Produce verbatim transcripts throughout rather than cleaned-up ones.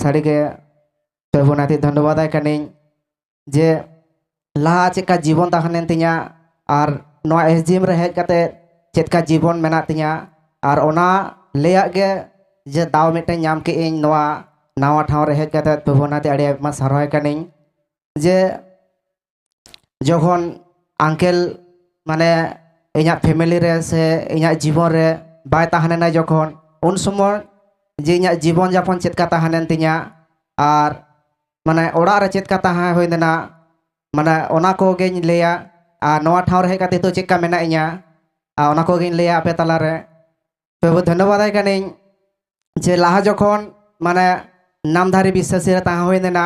ᱥᱟᱹᱨᱤᱜᱮ ᱯᱨᱚᱵᱷᱩᱱᱟᱛᱷ ᱤᱧ ᱫᱷᱚᱱᱱᱚᱵᱟᱫᱟᱭ ᱠᱟᱹᱱᱟᱹᱧ ᱡᱮ ᱞᱟᱦᱟ ᱪᱮᱫᱠᱟ ᱡᱤᱵᱚᱱ ᱛᱟᱦᱮᱸ ᱞᱮᱱ ᱛᱤᱧᱟ ᱟᱨ ᱱᱚᱣᱟ ᱮᱥ ᱡᱤ ᱮᱢ ᱨᱮ ᱦᱮᱡ ᱠᱟᱛᱮ ᱪᱮᱫᱠᱟ ᱡᱤᱵᱚᱱ ᱢᱮᱱᱟᱜ ᱛᱤᱧᱟ᱾ ᱟᱨ ᱚᱱᱟ ᱞᱟᱹᱭᱟᱜ ᱜᱮ ᱡᱮ ᱫᱟᱣ ᱢᱤᱫᱴᱮᱱ ᱧᱟᱢ ᱠᱮᱫ ᱟᱹᱧ ᱱᱚᱣᱟ ᱱᱟᱣᱟ ᱴᱷᱟᱶ ᱨᱮ ᱦᱮᱡ ᱠᱟᱛᱮ ᱯᱨᱚᱵᱷᱩᱱᱟᱛᱷ ᱟᱹᱰᱤ ᱟᱭᱢᱟ ᱥᱟᱨᱦᱟᱣ ᱠᱟᱹᱱᱟᱹᱧ ᱡᱮ ᱡᱚᱠᱷᱚᱱ ᱟᱝᱠᱮᱞ ᱢᱟᱱᱮ ᱤᱧᱟᱹᱜ ᱯᱷᱮᱢᱮᱞᱤ ᱨᱮ ᱥᱮ ᱤᱧᱟᱹᱜ ᱡᱤᱵᱚᱱ ᱨᱮ ᱵᱟᱭ ᱛᱟᱦᱮᱸ ᱞᱮᱱᱟ ᱡᱚᱠᱷᱚᱱ, ᱩᱱ ᱥᱚᱢᱚᱭ ᱡᱮ ᱤᱧᱟᱹᱜ ᱡᱤᱵᱚᱱ ᱡᱟᱯᱚᱱ ᱪᱮᱫ ᱞᱮᱠᱟ ᱛᱟᱦᱮᱸ ᱞᱮᱱ ᱛᱤᱧᱟ ᱟᱨ ᱢᱟᱱᱮ ᱚᱲᱟᱜ ᱨᱮ ᱪᱮᱫ ᱞᱮᱠᱟ ᱛᱟᱦᱮᱸ ᱦᱩᱭ ᱞᱮᱱᱟ, ᱢᱟᱱᱮ ᱚᱱᱟ ᱠᱚᱜᱮᱧ ᱞᱟᱹᱭᱟ᱾ ᱟᱨ ᱱᱚᱣᱟ ᱴᱷᱟᱶ ᱨᱮ ᱦᱮᱡ ᱠᱟᱛᱮ ᱱᱤᱛᱚᱜ ᱪᱮᱫ ᱞᱮᱠᱟ ᱢᱮᱱᱟᱜ ᱤᱧᱟ, ᱟᱨ ᱚᱱᱟ ᱠᱚᱜᱮᱧ ᱞᱟᱹᱭᱟ ᱟᱯᱮ ᱛᱟᱞᱟᱨᱮ᱾ ᱯᱨᱚᱵᱷᱩ ᱫᱷᱚᱱᱱᱚᱵᱟᱫᱟᱭ ᱠᱟᱹᱱᱟᱹᱧ ᱡᱮ ᱞᱟᱦᱟ ᱡᱚᱠᱷᱚᱱ ᱢᱟᱱᱮ ᱱᱟᱢᱫᱷᱟᱨᱤ ᱵᱤᱥᱥᱟᱥᱤ ᱨᱮ ᱛᱟᱦᱮᱸ ᱦᱩᱭ ᱞᱮᱱᱟ,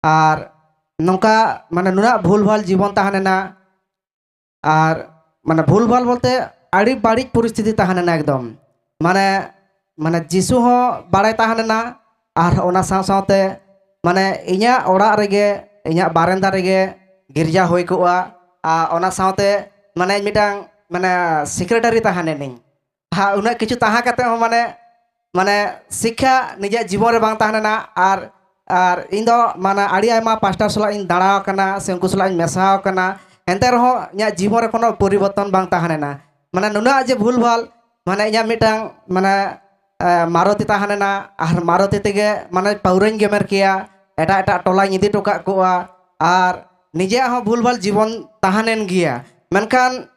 ᱟᱨ ᱱᱚᱝᱠᱟ ᱢᱟᱱᱮ ᱱᱩᱱᱟᱹᱜ ᱵᱷᱩᱞ ᱵᱷᱟᱞ ᱡᱤᱵᱚᱱ ᱛᱟᱦᱮᱸ ᱞᱮᱱᱟ᱾ ᱟᱨ ᱢᱟᱱᱮ ᱵᱷᱩᱞ ᱵᱷᱟᱞ ᱵᱚᱞᱛᱮ ᱟᱹᱰᱤ ᱵᱟᱹᱲᱤᱡ ᱯᱚᱨᱤᱥᱛᱷᱤᱛᱤ ᱛᱟᱦᱮᱸ ᱞᱮᱱᱟ ᱮᱠᱫᱚᱢ᱾ ᱢᱟᱱᱮ ᱢᱟᱱᱮ ᱡᱤᱥᱩ ᱦᱚᱸ ᱵᱟᱲᱟᱭ ᱛᱟᱦᱮᱸ ᱞᱮᱱᱟ ᱟᱨ ᱚᱱᱟ ᱥᱟᱶ ᱥᱟᱶᱛᱮ ᱢᱟᱱᱮ ᱤᱧᱟᱹᱜ ᱚᱲᱟᱜ ᱨᱮᱜᱮ, ᱤᱧᱟᱹᱜ ᱵᱟᱨᱮᱱᱫᱟ ᱨᱮᱜᱮ ᱜᱤᱨᱡᱟ ᱦᱩᱭ ᱠᱚᱜᱼᱟ᱾ ᱟᱨ ᱚᱱᱟ ᱥᱟᱶᱛᱮ ᱢᱟᱱᱮ ᱢᱤᱫᱴᱟᱝ ᱢᱟᱱᱮ ᱥᱮᱠᱨᱮᱴᱟᱨᱤ ᱛᱟᱦᱮᱸ ᱞᱮᱱᱟᱹᱧ᱾ ᱦᱟ, ᱩᱱᱟᱹᱜ ᱠᱤᱪᱷᱩ ᱛᱟᱦᱮᱸ ᱠᱟᱛᱮ ᱦᱚᱸ ᱢᱟᱱᱮ ᱢᱟᱱᱮ ᱥᱤᱠᱠᱷᱟ ᱱᱤᱡᱮᱨᱟᱜ ᱡᱤᱵᱚᱱ ᱨᱮ ᱵᱟᱝ ᱛᱟᱦᱮᱸ ᱞᱮᱱᱟ᱾ ᱟᱨ ᱟᱨ ᱤᱧ ᱫᱚ ᱢᱟᱱᱮ ᱟᱹᱰᱤ ᱟᱭᱢᱟ ᱯᱟᱥᱴᱟᱨ ᱥᱟᱞᱟᱜ ᱤᱧ ᱫᱟᱬᱟ ᱟᱠᱟᱱᱟ ᱥᱮ ᱩᱱᱠᱩ ᱥᱟᱞᱟᱜ ᱤᱧ ᱢᱮᱥᱟ ᱟᱠᱟᱱᱟ, ᱮᱱᱛᱮ ᱨᱮᱦᱚᱸ ᱤᱧᱟᱹᱜ ᱡᱤᱵᱚᱱ ᱨᱮ ᱠᱳᱱᱳ ᱯᱚᱨᱤᱵᱚᱨᱛᱚᱱ ᱵᱟᱝ ᱛᱟᱦᱮᱸ ᱞᱮᱱᱟ᱾ ᱢᱟᱱᱮ ᱱᱩᱱᱟᱹᱜ ᱡᱮ ᱵᱷᱩᱞ ᱵᱷᱟᱞ, ᱢᱟᱱᱮ ᱤᱧᱟᱹᱜ ᱢᱤᱫᱴᱟᱝ ᱢᱟᱱᱮ ᱮ, ᱢᱟᱨᱚᱛᱤ ᱛᱟᱦᱮᱸ ᱞᱮᱱᱟ ᱟᱨ ᱢᱟᱨᱚᱛᱤ ᱛᱮᱜᱮ ᱢᱟᱱᱮ ᱯᱟᱹᱣᱨᱟᱹᱧ ᱜᱮᱢᱮᱨ ᱠᱮᱭᱟ, ᱮᱴᱟᱜ ᱮᱴᱟᱜ ᱴᱚᱞᱟᱧ ᱤᱫᱤ ᱦᱚᱴᱚ ᱠᱟᱜ ᱠᱚᱣᱟ᱾ ᱟᱨ ᱱᱤᱡᱮᱭᱟᱜ ᱦᱚᱸ ᱵᱷᱩᱞ ᱵᱷᱟᱞ ᱡᱤᱵᱚᱱ ᱛᱟᱦᱮᱸ ᱞᱮᱱ ᱜᱮᱭᱟ᱾ ᱢᱮᱱᱠᱷᱟᱱ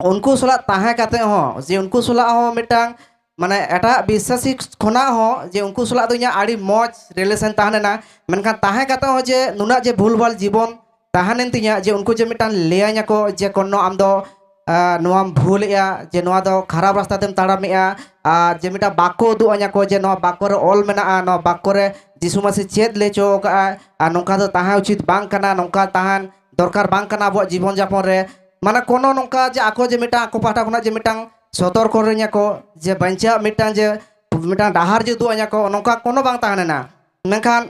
ᱩᱱᱠᱩ ᱥᱟᱞᱟᱜ ᱛᱟᱦᱮᱸ ᱠᱟᱛᱮ ᱦᱚᱸ, ᱡᱮ ᱩᱱᱠᱩ ᱥᱟᱞᱟᱜ ᱦᱚᱸ ᱢᱤᱫᱴᱟᱝ ᱢᱟᱱᱮ ᱮᱴᱟᱜ ᱵᱤᱥᱥᱟᱥᱤ ᱠᱷᱚᱱᱟᱜ ᱦᱚᱸ, ᱡᱮ ᱩᱱᱠᱩ ᱥᱟᱞᱟᱜ ᱫᱚ ᱤᱧᱟᱹᱜ ᱟᱹᱰᱤ ᱢᱚᱡᱽ ᱨᱤᱞᱮᱥᱚᱱ ᱛᱟᱦᱮᱸ ᱞᱮᱱᱟ᱾ ᱢᱮᱱᱠᱷᱟᱱ ᱛᱟᱦᱮᱸ ᱠᱟᱛᱮ ᱦᱚᱸ ᱡᱮ ᱱᱩᱱᱟᱹᱜ ᱡᱮ ᱵᱷᱩᱞ ᱵᱷᱟᱞ ᱡᱤᱵᱚᱱ ᱛᱟᱦᱮᱸ ᱞᱮᱱ ᱛᱤᱧᱟᱹ, ᱡᱮ ᱩᱱᱠᱩ ᱡᱮ ᱢᱤᱫᱴᱟᱝ ᱞᱟᱹᱭᱟᱹᱧᱟᱹ ᱠᱚ ᱡᱮ ᱠᱳᱱᱳ ᱟᱢ ᱫᱚ ᱟᱨ ᱱᱚᱣᱟᱢ ᱵᱷᱩᱞᱮᱜᱼᱟ, ᱡᱮ ᱱᱚᱣᱟ ᱫᱚ ᱠᱷᱟᱨᱟᱯ ᱨᱟᱥᱛᱟ ᱛᱮᱢ ᱛᱟᱲᱟᱢᱮᱜᱼᱟ᱾ ᱟᱨ ᱡᱮ ᱢᱤᱫᱴᱟᱝ ᱵᱟᱠᱚ ᱩᱫᱩᱜ ᱟᱹᱧᱟ ᱠᱚ ᱡᱮ ᱱᱚᱣᱟ ᱵᱟᱠᱚ ᱨᱮ ᱚᱞ ᱢᱮᱱᱟᱜᱼᱟ, ᱱᱚᱣᱟ ᱵᱟᱠᱚ ᱨᱮ ᱡᱤᱥᱩ ᱢᱟᱹᱥᱤ ᱪᱮᱫ ᱞᱟᱹᱭ ᱦᱚᱪᱚ ᱟᱠᱟᱫᱼᱟ, ᱟᱨ ᱱᱚᱝᱠᱟ ᱫᱚ ᱛᱟᱦᱮᱸ ᱩᱪᱤᱛ ᱵᱟᱝ ᱠᱟᱱᱟ, ᱱᱚᱝᱠᱟ ᱛᱟᱦᱮᱱ ᱫᱚᱨᱠᱟᱨ ᱵᱟᱝ ᱠᱟᱱᱟ ᱟᱵᱚᱣᱟᱜ ᱡᱤᱵᱚᱱ ᱡᱟᱯᱚᱱ ᱨᱮ᱾ ᱢᱟᱱᱮ ᱠᱳᱱᱳ ᱱᱚᱝᱠᱟ ᱡᱮ ᱟᱠᱚ ᱡᱮ ᱢᱤᱫᱴᱟᱝ ᱟᱠᱚ ᱯᱟᱦᱴᱟ ᱠᱷᱚᱱᱟᱜ ᱡᱮ ᱢᱤᱫᱴᱟᱝ ᱥᱚᱛᱚᱨᱠᱚ ᱨᱮᱧᱟ ᱠᱚ ᱡᱮ ᱵᱟᱧᱪᱟᱣ ᱢᱤᱫᱴᱟᱝ ᱡᱮ ᱢᱤᱫᱴᱟᱝ ᱰᱟᱦᱟᱨ ᱡᱮ ᱩᱫᱩᱜ ᱟᱹᱧᱟ ᱠᱚ, ᱱᱚᱝᱠᱟ ᱠᱳᱱᱳ ᱵᱟᱝ ᱛᱟᱦᱮᱸ ᱞᱮᱱᱟ᱾ ᱢᱮᱱᱠᱷᱟᱱ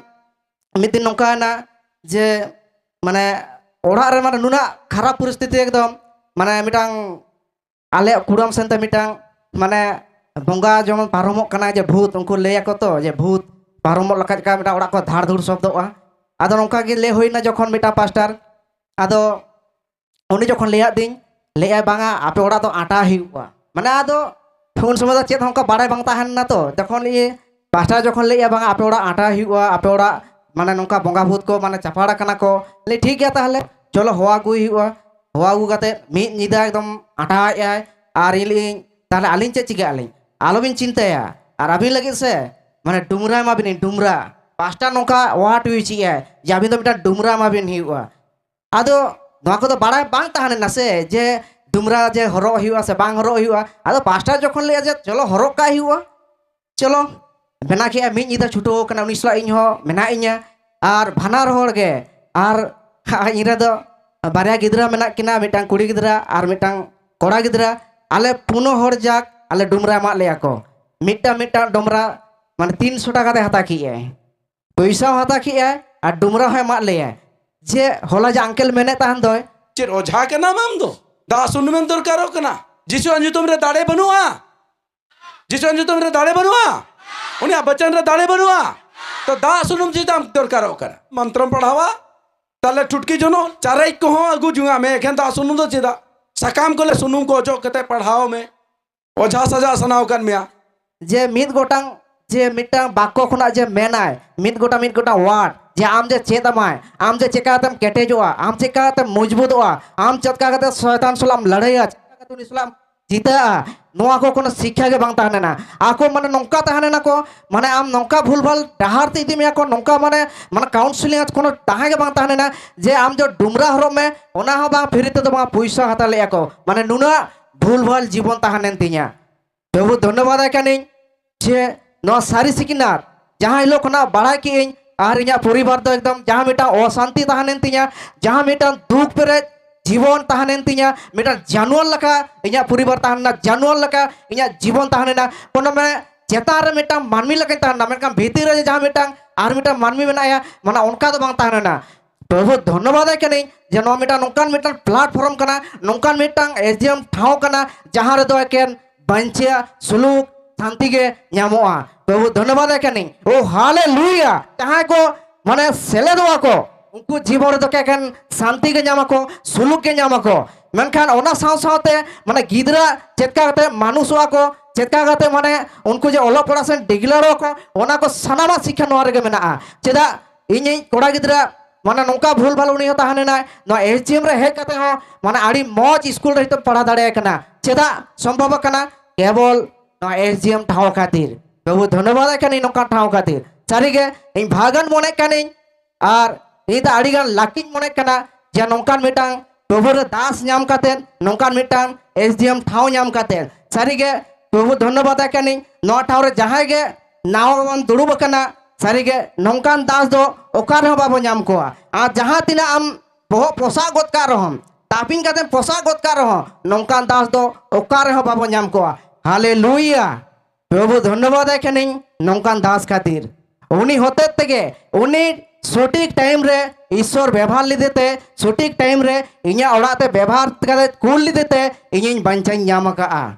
ᱢᱤᱫ ᱫᱤᱱ ᱱᱚᱝᱠᱟᱭᱮᱱᱟ ᱡᱮ ᱢᱟᱱᱮ ᱚᱲᱟᱜ ᱨᱮ ᱢᱟᱱᱮ ᱱᱩᱱᱟᱹᱜ ᱠᱷᱟᱨᱟᱯ ᱯᱚᱨᱤᱥᱛᱷᱤᱛᱤ ᱮᱠᱫᱚᱢ, ᱢᱟᱱᱮ ᱢᱤᱫᱴᱟᱝ ᱟᱞᱮᱭᱟᱜ ᱠᱩᱰᱟᱹᱢ ᱥᱮᱱᱛᱮ ᱢᱤᱫᱴᱟᱝ ᱢᱟᱱᱮ ᱵᱚᱸᱜᱟ ᱡᱮᱢᱚᱱ ᱯᱟᱨᱚᱢᱚᱜ ᱠᱟᱱᱟᱭ ᱡᱮ ᱵᱷᱩᱛ, ᱩᱱᱠᱩ ᱞᱟᱹᱭᱟᱠᱚ ᱛᱚ ᱡᱮ ᱵᱷᱩᱛ, ᱯᱟᱨᱚᱢᱚᱜ ᱞᱮᱠᱟ ᱪᱮᱠᱟ ᱢᱤᱫᱴᱟᱝ ᱚᱲᱟᱜ ᱠᱚ ᱫᱷᱟᱲ ᱫᱷᱩᱲ ᱥᱚᱵᱫᱚᱜᱼᱟ᱾ ᱟᱫᱚ ᱱᱚᱝᱠᱟ ᱜᱮ ᱞᱟᱹᱭ ᱦᱩᱭᱱᱟ ᱡᱚᱠᱷᱚᱱ ᱢᱤᱫᱴᱟᱝ ᱯᱟᱥᱴᱟᱨ, ᱟᱫᱚ ᱩᱱᱤ ᱡᱚᱠᱷᱚᱱ ᱞᱟᱹᱭᱟᱫ ᱫᱤᱧ, ᱞᱟᱹᱭᱟᱭ, "ᱵᱟᱝᱟ, ᱟᱯᱮ ᱚᱲᱟᱜ ᱫᱚ ᱟᱴᱟ ᱦᱩᱭᱩᱜᱼᱟ", ᱢᱟᱱᱮ ᱟᱫᱚ ᱩᱱ ᱥᱚᱢᱚᱭ ᱫᱚ ᱪᱮᱫ ᱦᱚᱸ ᱚᱱᱠᱟ ᱵᱟᱲᱟᱭ ᱵᱟᱝ ᱛᱟᱦᱮᱸ ᱞᱮᱱᱟ ᱛᱚ᱾ ᱡᱚᱠᱷᱚᱱ ᱤᱭᱟᱹ ᱯᱟᱥᱴᱟᱨ ᱡᱚᱠᱷᱚᱱ ᱞᱟᱹᱭᱮᱜᱼᱟ, "ᱵᱟᱝᱟ, ᱟᱯᱮ ᱚᱲᱟᱜ ᱟᱴᱟ ᱦᱩᱭᱩᱜᱼᱟ, ᱟᱯᱮ ᱚᱲᱟᱜ ᱢᱟᱱᱮ ᱱᱚᱝᱠᱟ ᱵᱚᱸᱜᱟ ᱵᱷᱩᱛ ᱠᱚ ᱢᱟᱱᱮ ᱪᱟᱯᱟᱲ ᱟᱠᱟᱱᱟ ᱠᱚ", ᱞᱟᱹᱭ, "ᱴᱷᱤᱠ ᱜᱮᱭᱟ ᱛᱟᱦᱚᱞᱮ, ᱪᱚᱞᱚ ᱦᱚᱦᱚ ᱟᱹᱜᱩᱭ ᱦᱩᱭᱩᱜᱼᱟ᱾" ᱦᱚᱦᱚ ᱟᱹᱜᱩ ᱠᱟᱛᱮ ᱢᱤᱫ ᱧᱤᱫᱟᱹ ᱮᱠᱫᱚᱢ ᱟᱴᱟᱭᱮᱜᱼᱟᱭ᱾ ᱟᱨ ᱤᱧ ᱞᱟᱹᱭᱟᱹᱧ, "ᱛᱟᱦᱚᱞᱮ ᱟᱹᱞᱤᱧ ᱪᱮᱫ ᱪᱤᱠᱟᱹᱜ ᱟᱹᱞᱤᱧ?" "ᱟᱞᱚᱵᱤᱱ ᱪᱤᱱᱛᱟᱹᱭᱟ, ᱟᱨ ᱟᱹᱵᱤᱱ ᱞᱟᱹᱜᱤᱫ ᱥᱮ ᱢᱟᱱᱮ ᱰᱩᱢᱨᱟ ᱮᱢᱟ ᱵᱤᱱᱟᱹᱧ, ᱰᱩᱢᱨᱟ᱾" ᱯᱟᱥᱴᱟᱨ ᱱᱚᱝᱠᱟ ᱚᱣᱟᱨᱰ ᱦᱚᱪᱚᱭᱮᱜᱼᱟᱭ ᱡᱮ ᱟᱹᱵᱤᱱ ᱫᱚ ᱢᱤᱫᱴᱟᱝ ᱰᱩᱢᱨᱟ ᱮᱢᱟ ᱵᱤᱱ ᱦᱩᱭᱩᱜᱼᱟ᱾ ᱟᱫᱚ ᱱᱚᱣᱟ ᱠᱚᱫᱚ ᱵᱟᱲᱟᱭ ᱵᱟᱝ ᱛᱟᱦᱮᱸ ᱞᱮᱱᱟ ᱥᱮ, ᱡᱮ ᱰᱩᱢᱨᱟ ᱡᱮ ᱦᱚᱨᱚᱜ ᱦᱩᱭᱩᱜᱼᱟ ᱥᱮ ᱵᱟᱝ ᱦᱚᱨᱚᱜ ᱦᱩᱭᱩᱜᱼᱟ᱾ ᱟᱫᱚ ᱯᱟᱥᱴᱟᱨ ᱡᱚᱠᱷᱚᱱ ᱞᱟᱹᱭᱟ ᱡᱮ, "ᱪᱚᱞᱚ ᱦᱚᱨᱚᱜ ᱠᱟᱜ ᱦᱩᱭᱩᱜᱼᱟ", ᱪᱚᱞᱚ, ᱵᱮᱱᱟ ᱠᱮᱜᱼᱟ, ᱢᱤᱫ ᱧᱤᱫᱟᱹ ᱪᱷᱩᱴᱟᱹᱣ ᱠᱟᱱᱟ, ᱩᱱᱤ ᱥᱟᱞᱟᱜ ᱤᱧ ᱦᱚᱸ ᱢᱮᱱᱟᱜ ᱤᱧᱟ᱾ ᱟᱨ ᱵᱟᱱᱟᱨ ᱦᱚᱲ ᱜᱮ, ᱟᱨ ᱤᱧ ᱨᱮ ᱫᱚ ᱵᱟᱨᱭᱟ ᱜᱤᱫᱽᱨᱟᱹ ᱢᱮᱱᱟᱜ ᱠᱤᱱᱟ, ᱢᱤᱫᱴᱟᱝ ᱠᱩᱲᱤ ᱜᱤᱫᱽᱨᱟᱹ ᱟᱨ ᱢᱤᱫᱴᱟᱝ ᱠᱚᱲᱟ ᱜᱤᱫᱽᱨᱟᱹ᱾ ᱟᱞᱮ ᱯᱩᱱᱟᱹ ᱦᱚᱲ ᱡᱟᱠ ᱟᱞᱮ ᱰᱩᱢᱨᱟ ᱮᱢᱟᱜ ᱞᱮᱭᱟ ᱠᱚ᱾ ᱢᱤᱫᱴᱟᱝ ᱢᱤᱫᱴᱟᱝ ᱰᱚᱢᱨᱟ ᱢᱟᱱᱮ ᱛᱤᱱᱥᱚ ᱴᱟᱠᱟ ᱛᱮ ᱦᱟᱛᱟᱣ ᱠᱮᱜᱼᱟᱭ, ᱯᱚᱭᱥᱟ ᱦᱚᱸ ᱦᱟᱛᱟᱣ ᱠᱮᱜᱼᱟᱭ ᱟᱨ ᱰᱩᱢᱨᱟ ᱦᱚᱸ ᱮᱢᱟᱜ ᱞᱮᱭᱟᱭ᱾ ᱡᱮ ᱦᱚᱞᱟ ᱡᱮ ᱟᱝᱠᱮᱞ ᱢᱮᱱᱮᱫ ᱛᱟᱦᱮᱱ ᱫᱚᱭ, ᱪᱮᱫ ᱚᱡᱷᱟ ᱠᱟᱱᱟᱢ ᱟᱢ ᱫᱚ? ᱫᱟᱜ ᱥᱩᱱᱩᱢᱮᱢ ᱫᱚᱨᱠᱟᱨᱚᱜ ᱠᱟᱱᱟ? ᱡᱤᱥᱩᱣᱟᱜ ᱧᱩᱛᱩᱢ ᱨᱮ ᱫᱟᱲᱮ ᱵᱟᱹᱱᱩᱜᱼᱟ? ᱡᱤᱥᱩᱣᱟᱜ ᱧᱩᱛᱩᱢ ᱨᱮ ᱫᱟᱲᱮ ᱵᱟᱹᱱᱩᱜᱼᱟ? ᱩᱱᱤᱭᱟᱜ ᱵᱟᱪᱚᱱ ᱨᱮ ᱫᱟᱲᱮ ᱵᱟᱹᱱᱩᱜᱼᱟ? ᱛᱚ ᱫᱟᱜ ᱥᱩᱱᱩᱢ ᱪᱮᱫᱟᱜ ᱮᱢ ᱫᱚᱨᱠᱟᱨᱚᱜ ᱠᱟᱱᱟ? ᱢᱚᱱᱛᱨᱚᱢ ᱯᱟᱲᱦᱟᱣᱟ, ᱛᱟᱦᱞᱮ ᱴᱷᱩᱴᱠᱤ ᱡᱚᱱᱚᱜ ᱪᱟᱨᱮᱡ ᱠᱚᱦᱚᱸ ᱟᱹᱜᱩ ᱡᱚᱝᱟᱜ ᱢᱮ, ᱮᱠᱷᱮᱱ ᱫᱟᱜ ᱥᱩᱱᱩᱢ ᱫᱚ ᱪᱮᱫᱟᱜ? ᱥᱟᱠᱟᱢ ᱠᱚᱞᱮ ᱥᱩᱱᱩᱢ ᱠᱚ ᱚᱡᱚᱜ ᱠᱟᱛᱮ ᱯᱟᱲᱦᱟᱣ ᱢᱮ᱾ ᱚᱡᱷᱟ ᱥᱟᱡᱟᱣ ᱥᱟᱱᱟᱣ ᱠᱟᱱ ᱢᱮᱭᱟ? ᱡᱮ ᱢᱤᱫ ᱜᱚᱴᱟᱝ, ᱡᱮ ᱢᱤᱫᱴᱟᱝ ᱵᱟᱠᱠᱚ ᱠᱷᱚᱱᱟᱜ ᱡᱮ ᱢᱮᱱᱟᱭ, ᱢᱤᱫ ᱜᱚᱴᱟᱝ, ᱢᱤᱫ ᱜᱚᱴᱟᱝ ᱣᱟᱨᱰ, ᱡᱮ ᱟᱢ ᱡᱮ ᱪᱮᱫ ᱟᱢᱟᱭ, ᱟᱢ ᱡᱮ ᱪᱮᱠᱟᱛᱮᱢ ᱠᱮᱴᱮᱡᱚᱜᱼᱟ, ᱟᱢ ᱪᱮᱠᱟᱛᱮᱢ ᱢᱚᱡᱽᱵᱩᱛᱚᱜᱼᱟ, ᱟᱢ ᱪᱮᱫ ᱞᱮᱠᱟ ᱠᱟᱛᱮ ᱥᱚᱭᱛᱟᱱ ᱥᱟᱞᱟᱜ ᱮᱢ ᱞᱟᱹᱲᱦᱟᱹᱭᱟ, ᱪᱮᱫ ᱞᱮᱠᱟ ᱠᱟᱛᱮ ᱩᱱᱤ ᱥᱟᱞᱟᱜ ᱮᱢ ᱡᱤᱛᱟᱹᱜᱼᱟ, ᱱᱚᱣᱟ ᱠᱚ ᱠᱳᱱᱳ ᱥᱤᱠᱠᱷᱟ ᱜᱮ ᱵᱟᱝ ᱛᱟᱦᱮᱸ ᱞᱮᱱᱟ᱾ ᱟᱠᱚ ᱢᱟᱱᱮ ᱱᱚᱝᱠᱟ ᱛᱟᱦᱮᱸ ᱞᱮᱱᱟ ᱠᱚ, ᱢᱟᱱᱮ ᱟᱢ ᱱᱚᱝᱠᱟ ᱵᱷᱩᱞ ᱵᱷᱟᱞ ᱰᱟᱦᱟᱨ ᱛᱮ ᱤᱫᱤ ᱢᱮᱭᱟ ᱠᱚ, ᱱᱚᱝᱠᱟ ᱢᱟᱱᱮ, ᱢᱟᱱᱮ ᱠᱟᱣᱩᱱᱥᱮᱞᱤᱝ ᱠᱳᱱᱳ ᱛᱟᱦᱮᱸ ᱜᱮ ᱵᱟᱝ ᱛᱟᱦᱮᱸ ᱞᱮᱱᱟ᱾ ᱡᱮ ᱟᱢ ᱡᱮ ᱰᱩᱢᱨᱟ ᱦᱚᱨᱚᱜ ᱢᱮ, ᱚᱱᱟ ᱦᱚᱸ ᱵᱟᱝ, ᱯᱷᱤᱨᱤ ᱛᱮᱫᱚ ᱵᱟᱝ, ᱯᱚᱭᱥᱟ ᱦᱟᱛᱟᱣ ᱞᱮᱜᱼᱟ ᱠᱚ, ᱢᱟᱱᱮ ᱱᱩᱱᱟᱹᱜ ᱵᱷᱩᱞ ᱵᱷᱟᱞ ᱡᱤᱵᱚᱱ ᱛᱟᱦᱮᱸ ᱞᱮᱱ ᱛᱤᱧᱟ᱾ ᱯᱨᱚᱵᱷᱩ ᱫᱷᱚᱱᱭᱚᱵᱟᱫ ᱟᱭ ᱠᱟᱹᱱᱟᱹᱧ ᱡᱮ ᱱᱚᱣᱟ ᱥᱟᱹᱨᱤ ᱥᱤᱠᱷᱱᱟᱹᱛ ᱡᱟᱦᱟᱸ ᱦᱤᱞᱳᱜ ᱠᱷᱚᱱᱟᱜ ᱵᱟᱲᱟᱭ ᱠᱮᱜ ᱟᱹᱧ, ᱟᱨ ᱤᱧᱟᱹᱜ ᱯᱚᱨᱤᱵᱟᱨ ᱫᱚ ᱮᱠᱫᱚᱢ ᱡᱟᱦᱟᱸ ᱢᱤᱫᱴᱟᱝ ᱚᱥᱟᱱᱛᱤ ᱛᱟᱦᱮᱸ ᱞᱮᱱ ᱛᱤᱧᱟ, ᱡᱟᱦᱟᱸ ᱢᱤᱫᱴᱟᱝ ᱫᱩᱠ ᱯᱮᱨᱮᱡ ᱡᱤᱵᱚᱱ ᱛᱟᱦᱮᱸ ᱞᱮᱱ ᱛᱤᱧᱟ, ᱢᱤᱫᱴᱟᱝ ᱡᱟᱱᱣᱟᱨ ᱞᱮᱠᱟ ᱤᱧᱟᱹᱜ ᱯᱚᱨᱤᱵᱟᱨ ᱛᱟᱦᱮᱸ ᱞᱮᱱᱟ, ᱡᱟᱱᱣᱟᱨ ᱞᱮᱠᱟ ᱤᱧᱟᱹᱜ ᱡᱤᱵᱚᱱ ᱛᱟᱦᱮᱸ ᱞᱮᱱᱟ᱾ ᱠᱳᱱᱳ ᱢᱟᱱᱮ ᱪᱮᱛᱟᱱ ᱨᱮ ᱢᱤᱫᱴᱟᱝ ᱢᱟᱹᱱᱢᱤ ᱞᱮᱠᱟᱧ ᱛᱟᱦᱮᱸ ᱞᱮᱱᱟ, ᱢᱮᱱᱠᱷᱟᱱ ᱵᱷᱤᱛᱤᱨ ᱨᱮ ᱡᱟᱦᱟᱸ ᱢᱤᱫᱴᱟᱝ ᱟᱨ ᱢᱤᱫᱴᱟᱝ ᱢᱟᱹᱱᱢᱤ ᱢᱮᱱᱟᱭᱟ, ᱢᱟᱱᱮ ᱚᱱᱠᱟ ᱫᱚ ᱵᱟᱝ ᱛᱟᱦᱮᱸ ᱞᱮᱱᱟ᱾ ᱯᱨᱚᱵᱷᱩ ᱫᱷᱚᱱᱭᱚᱵᱟᱫ ᱟᱭ ᱠᱟᱹᱱᱟᱹᱧ ᱡᱮ ᱱᱚᱣᱟ ᱢᱤᱫᱴᱟᱝ ᱱᱚᱝᱠᱟᱱ ᱢᱤᱫᱴᱟᱝ ᱯᱞᱟᱴᱯᱷᱚᱨᱢ ᱠᱟᱱᱟ, ᱱᱚᱝᱠᱟᱱ ᱢᱤᱫᱴᱟᱝ ᱮᱥ ᱰᱤ ᱮᱢ ᱴᱷᱟᱶ ᱠᱟᱱᱟ, ᱡᱟᱦᱟᱸ ᱨᱮᱫᱚ ᱮᱠᱮᱱ ᱵᱟᱧᱪᱟᱣ ᱥᱩᱞᱩᱠ ᱥᱟᱱᱛᱤ ᱜᱮ ᱧᱟᱢᱚᱜᱼᱟ᱾ ᱯᱨᱚᱵᱷᱩ ᱫᱷᱚᱱᱭᱚᱵᱟᱫ ᱟᱭ ᱠᱟᱹᱱᱟᱹᱧ᱾ ᱳ ᱦᱟᱞᱮᱞᱩᱭᱟ! ᱡᱟᱦᱟᱸᱭ ᱠᱚ ᱢᱟᱱᱮ ᱥᱮᱞᱮᱫᱚᱜᱼᱟ ᱠᱚ, ᱩᱱᱠᱩ ᱡᱤᱵᱚᱱ ᱨᱮᱫᱚ ᱮᱠᱮᱱ ᱥᱟᱱᱛᱤ ᱜᱮ ᱧᱟᱢᱟ ᱠᱚ, ᱥᱩᱞᱩᱠ ᱜᱮ ᱧᱟᱢᱟ ᱠᱚ᱾ ᱢᱮᱱᱠᱷᱟᱱ ᱚᱱᱟ ᱥᱟᱶ ᱥᱟᱶᱛᱮ ᱢᱟᱱᱮ ᱜᱤᱫᱽᱨᱟᱹ ᱪᱮᱫ ᱞᱮᱠᱟ ᱠᱟᱛᱮ ᱢᱟᱱᱩᱥᱚᱜᱼᱟ ᱠᱚ, ᱪᱮᱫ ᱞᱮᱠᱟ ᱠᱟᱛᱮ ᱢᱟᱱᱮ ᱩᱱᱠᱩ ᱡᱮ ᱚᱞᱚᱜ ᱯᱟᱲᱦᱟᱜ ᱥᱮᱱ ᱰᱤᱜᱽᱞᱟᱹᱲᱚᱜᱼᱟ ᱠᱚ, ᱚᱱᱟ ᱠᱚ ᱥᱟᱱᱟᱢᱟᱜ ᱥᱤᱠᱠᱷᱟ ᱱᱚᱣᱟ ᱨᱮᱜᱮ ᱢᱮᱱᱟᱜᱼᱟ᱾ ᱪᱮᱫᱟᱜ ᱤᱧᱤᱡ ᱠᱚᱲᱟ ᱜᱤᱫᱽᱨᱟᱹ ᱢᱟᱱᱮ ᱱᱚᱝᱠᱟ ᱵᱷᱩᱞ ᱵᱷᱟᱞ ᱩᱱᱤ ᱦᱚᱸ ᱛᱟᱦᱮᱸ ᱞᱮᱱᱟᱭ, ᱱᱚᱣᱟ ᱮᱥ ᱡᱤ ᱮᱢ ᱨᱮ ᱦᱮᱡ ᱠᱟᱛᱮ ᱦᱚᱸ ᱢᱟᱱᱮ ᱟᱹᱰᱤ ᱢᱚᱡᱽ ᱥᱠᱩᱞ ᱨᱮ ᱱᱤᱛᱚᱜ ᱯᱟᱲᱦᱟᱣ ᱫᱟᱲᱮᱭᱟᱜ ᱠᱟᱱᱟ᱾ ᱪᱮᱫᱟᱜ ᱥᱚᱢᱵᱷᱚᱵ ᱟᱠᱟᱱᱟ? ᱠᱮᱵᱚᱞ ᱱᱚᱣᱟ ᱮᱥ ᱡᱤ ᱮᱢ ᱴᱷᱟᱶ ᱠᱷᱟᱹᱛᱤᱨ᱾ ᱯᱨᱚᱵᱷᱩ ᱫᱷᱚᱱᱭᱚᱵᱟᱫ ᱟᱭ ᱠᱟᱹᱱᱟᱹᱧ ᱱᱚᱝᱠᱟᱱ ᱴᱷᱟᱶ ᱠᱷᱟᱹᱛᱤᱨ᱾ ᱥᱟᱹᱨᱤᱜᱮ ᱤᱧ ᱵᱷᱟᱜᱟᱱ ᱢᱚᱱᱮᱜ ᱠᱟᱹᱱᱟᱹᱧ, ᱟᱨ ᱤᱧ ᱫᱚ ᱟᱹᱰᱤ ᱜᱟᱱ ᱞᱟᱹᱠᱤᱧ ᱢᱚᱱᱮᱜ ᱠᱟᱱᱟ ᱡᱮ ᱱᱚᱝᱠᱟᱱ ᱢᱤᱫᱴᱟᱝ ᱯᱨᱚᱵᱷᱩ ᱨᱮ ᱫᱟᱥ ᱧᱟᱢ ᱠᱟᱛᱮ, ᱱᱚᱝᱠᱟᱱ ᱢᱤᱫᱴᱟᱝ ᱮᱥ ᱰᱤ ᱮᱢ ᱴᱷᱟᱶ ᱧᱟᱢ ᱠᱟᱛᱮ, ᱥᱟᱹᱨᱤᱜᱮ ᱯᱨᱚᱵᱷᱩ ᱫᱷᱚᱱᱭᱚᱵᱟᱫ ᱟᱭ ᱠᱟᱹᱱᱟᱹᱧ᱾ ᱱᱚᱣᱟ ᱴᱷᱟᱶ ᱨᱮ ᱡᱟᱦᱟᱸᱭ ᱜᱮ ᱱᱟᱣᱟ ᱵᱚᱱ ᱫᱩᱲᱩᱵ ᱟᱠᱟᱱᱟ, ᱥᱟᱹᱨᱤᱜᱮ ᱱᱚᱝᱠᱟᱱ ᱫᱟᱥ ᱫᱚ ᱚᱠᱟ ᱨᱮᱦᱚᱸ ᱵᱟᱵᱚ ᱧᱟᱢ ᱠᱚᱣᱟ᱾ ᱟᱨ ᱡᱟᱦᱟᱸ ᱛᱤᱱᱟᱹᱜ ᱟᱢ ᱵᱚᱦᱚᱜ ᱯᱚᱥᱟᱜ ᱜᱚᱫ ᱠᱟᱜ ᱨᱮᱦᱚᱸ, ᱛᱟᱯᱤᱧ ᱠᱟᱛᱮᱢ ᱯᱚᱥᱟᱜ ᱜᱚᱫ ᱠᱟᱜ ᱨᱮᱦᱚᱸ, ᱱᱚᱝᱠᱟᱱ ᱫᱟᱥ ᱫᱚ ᱚᱠᱟ ᱨᱮᱦᱚᱸ ᱵᱟᱵᱚ ᱧᱟᱢ ᱠᱚᱣᱟ᱾ ᱦᱟᱞᱮᱞᱩᱭᱟ! ᱯᱨᱚᱵᱷᱩ ᱫᱷᱚᱱᱭᱚᱵᱟᱫ ᱟᱭ ᱠᱟᱹᱱᱟᱹᱧ ᱱᱚᱝᱠᱟᱱ ᱫᱟᱥ ᱠᱷᱟᱹᱛᱤᱨ᱾ ᱩᱱᱤ ᱦᱚᱛᱮᱡ ᱛᱮᱜᱮ, ᱩᱱᱤ ᱥᱚᱴᱷᱤᱠ ᱴᱟᱭᱤᱢ ᱨᱮ ᱤᱥᱥᱚᱨ ᱵᱮᱵᱷᱟᱨ ᱞᱮᱫᱮᱛᱮ, ᱥᱚᱴᱷᱤᱠ ᱴᱟᱭᱤᱢ ᱨᱮ ᱤᱧᱟᱹᱜ ᱚᱲᱟᱜ ᱛᱮ ᱵᱮᱵᱷᱟᱨ ᱠᱟᱛᱮ ᱠᱩᱞ ᱞᱮᱫᱮᱛᱮ ᱤᱧᱤᱧ ᱵᱟᱧᱪᱟᱧ ᱧᱟᱢ ᱟᱠᱟᱫᱼᱟ᱾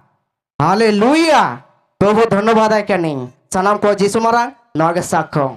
ᱦᱟᱞᱮᱞᱩᱭᱟ! ᱯᱨᱚᱵᱷᱩ ᱫᱷᱚᱱᱭᱚᱵᱟᱫ ᱟᱭ ᱠᱟᱹᱱᱟᱹᱧ᱾ ᱥᱟᱱᱟᱢ ᱠᱚ ᱡᱤᱥᱩ ᱢᱟᱨᱟᱝ ᱱᱚᱣᱟ ᱜᱮ ᱥᱟᱠᱷᱚ᱾